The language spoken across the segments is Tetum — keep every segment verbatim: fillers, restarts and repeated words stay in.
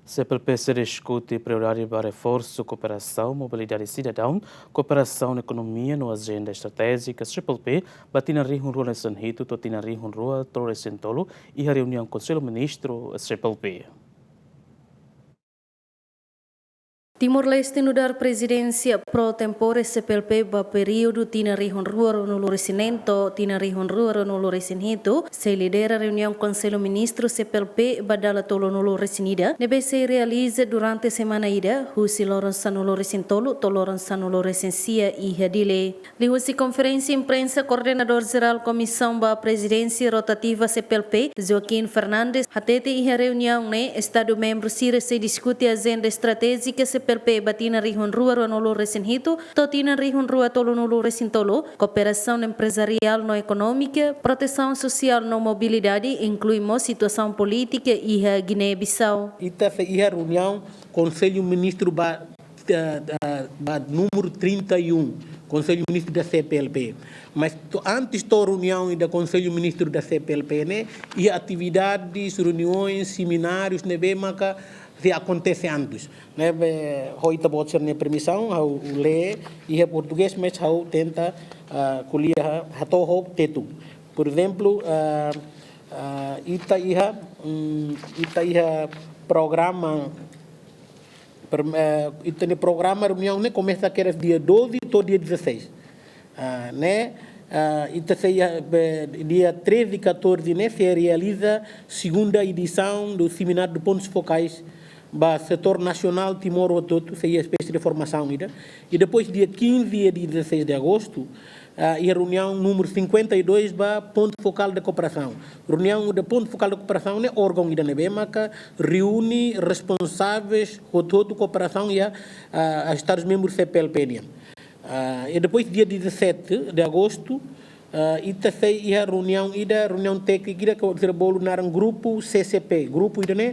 CPLP sei diskute prioridade ba reforsu kooperasaun, mobilidade sidadaun, kooperasaun ekonomia no ajenda estratéjika CPLP ba tinan rihun rua resin hitu to'o tinan rihun rua tolu resin tolu iha reuniaun Konsellu Ministru CPLP. Timor-Leste nu'udar prezidénsia pro tempore CPLP ba períodu tinan rihun rua ruanulu resin neen to'o tinan rihun rua ruanulu resin hitu, sei lidera reuniaun Konsellu Ministru CPLP ba dala tolunulu resin ida, ne'ebé sei realiza durante semana ida, husi loron sanulu resin tolu to'o loron sanulu resin sia iha Dili. Liuhusi konferénsia imprensa, Koordenadór Jerál Komisaun ba Prezidénsia Rotativa CPLP, Joaquim Fernandes, hatete iha reuniaun ne'e, Estadu membru sira sei diskute ajenda estratéjika CPLP ba tinan rihun rua ruanulu resin hitu to'o tinan rihun rua tolunulu resin tolu, kooperasaun emprezariál no ekonómika, protesaun sosiál no mobilidade, inklui mós situasaun polítika iha Giné-Bisau. Ita sei iha reuniaun Konsellu Ministru ba, eh, eh, ba númeru trinta e um, Konsellu Ministru da CPLP. Mas to'o, antes to'o reuniaun ida Konsellu Ministru da CPLP ne'e, iha atividades, reuniões, seminárius ne'ebé maka sei akontese antes. Ne'ebé, ho ita-boot sira-nia permisaun, ha'u lee iha portugés, mas ha'u tenta, ah, ko'alia ha-, hato'o ho Tetun. Por ezemplu, ah, ah, ita iha, mm, ita iha programa, per-, eh, ita-nia programa reuniaun ne'e komesa kedas dia doze to'o dia dezasseis. Ah, ne'e, ah, ita sei, ah, be-, dia treze e catorze ne'e sei realiza segunda edição do Seminário de Pontos Focais ba setór nasionál Timor hotu-hotu, sei espésie de formasaun ida. E depois, dia quinze e dia dezasseis de agosto, ah, iha reuniaun númeru cinquenta e dois ba Ponto Focál de Cooperação. Reuniaun de Ponto Focál de Cooperação ne'e órgaun ida ne'ebé maka reúne responsáveis hotu-hotu kooperasaun iha, ah, Estadus membrus CPLP nian. Ah, e depois, dia dezassete de agosto, ah, ita sei iha reuniaun ida, reuniaun téknika ida ke sira bolu naran grupu CCP. Grupu ida ne'e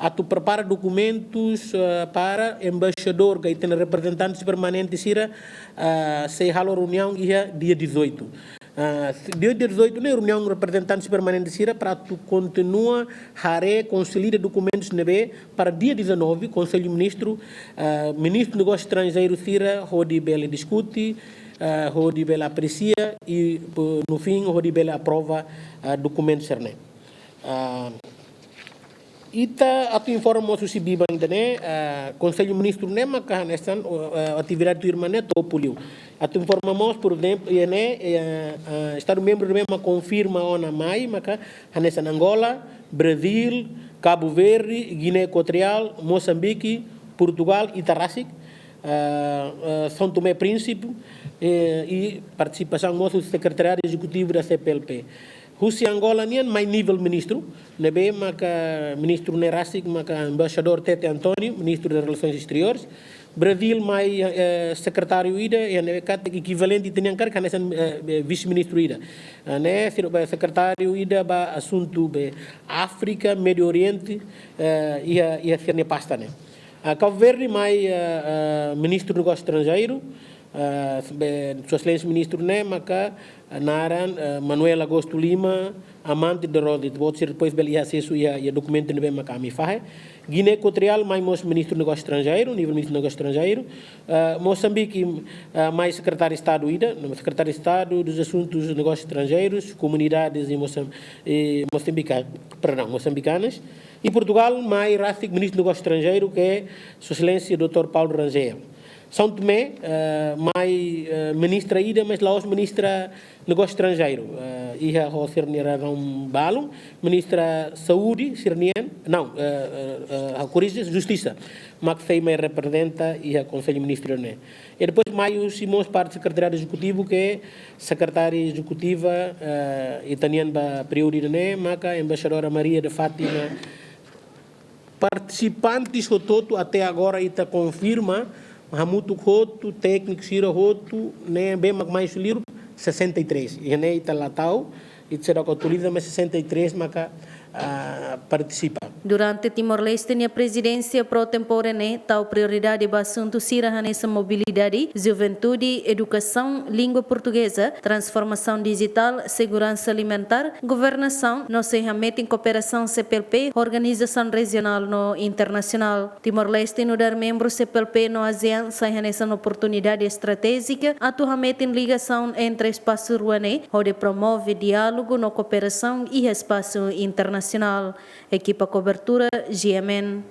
atu prepara dokumentus, ah, para embaixadór ka ita-nia reprezentantes permanentes sira, ah, sei halo reuniaun iha dia dezoito. Ah, dia dezoito ne'e reuniaun reprezentantes permanentes sira para atu kontinua haree, konsolida dokumentus ne'ebé para dia dezanove, Konsellu Ministru, ah, Ministru Negósius Estranjeirus sira hodi bele diskute, ah, hodi bele apresia i, po-, no fim, hodi bele aprova, ah, dokumentus sira-ne'e. Ah, ita atu informa mós husi biban ida-ne'e, ah, Konsellu Ministru ne'e maka hanesan, oh, ah, atividade tuirmai ne'e to'o liu. Atu informa mós, por ezemplu, iha ne'e, eh, ah, Estadu membru ne'ebé mak konfirma ona mai, maka hanesan Angola, Brazil, Cabo Verde, Guiné Equatorial, Moçambique, Portugal, ita rasik, ah, ah, São Tomé e Príncipe, eh, i partisipasaun mós husi Sekretariadu Ezekutivu da CPLP. Husi Angola nian mai nivel ministru, ne'ebé maka ministru ne'e rasik maka Embaixadór Tete António, Ministru das Relações Exteriores. Brazil mai, eh, sekretáriu ida, iha ne'e katak ekivalente ita-nian karik hanesan, eh, eh, vise-ministru ida. Ah, ne'e sira, eh, sekretáriu ida ba asuntu be Áfrika, Médio Oriente, eh, iha, iha sira-nia pasta ne'e. Ah, Cabo Verde mai, eh, eh, Ministru Negósius Estranjeirus, ah, be, Sua Exelénsia Ministru ne'e maka naran, eh, Manuel Augusto Lima Amante de Rode. Ita-boot sira depois bele iha asesu iha, iha dokumentu ne'ebé maka ami fahe. Guiné Equatorial mai mós Ministru Negósius Estranjeirus, nivel Ministru Negósius Estranjeirus. Eh, Moçambique, eh, mai Sekretáriu Estadu ida, Sekretáriu Estadu dos Assuntos Negósius Estranjeirus, Comunidades e Moçam-, e Moçambica-, perdão, Moçambicanas. I Portugal mai rasik Ministru Negósius Estranjeirus, ke Sua Exelénsia doutór Paulo Rangel. São Tomé, eh, mai, eh, ministra ida, mas la'ós ministra Negósius Estranjeirus. Eh, iha ho sira-nia razaun balun, Ministra Saúde sira-nian, não, eh, eh, eh, ha'u korrije, Justisa, mak sei mai reprezenta iha Konsellu Ministru ne'e. I depois mai husi mós parte Sekretariadu Ezekutivu, ke Sekretária Ezekutiva, eh, ita-nian ba períodu ne'e maka Embaixadora Maria de Fátima. Partisipantes hotu-hotu até agora ita konfirma, hamutuk hotu, tékniku sira hotu, ne'ebé mak mai husi liur, sessenta e três. Iha ne'e ita la tau, ita seidauk atualiza, mas sessenta e três maka Partisipa. Durante Timor-Leste nia prezidénsia pro-tempore ne'e tau prioridade ba asuntu sira hanesan mobilidade, juventude, edukasaun, língua portugeza, transformasaun dijitál, seguransa alimentár, governasaun no sei hametin kooperasaun C P L P ho organizasaun rejionál no internasionál. Timor-Leste nu'udar membru C P L P no ASEAN sai hanesan oportunidade estratéjika atu hametin ligasaun entre espasu rua ne'e hodi promove diálogu no kooperasaun iha espasu internasionál. Ekipa kobertura, G M N.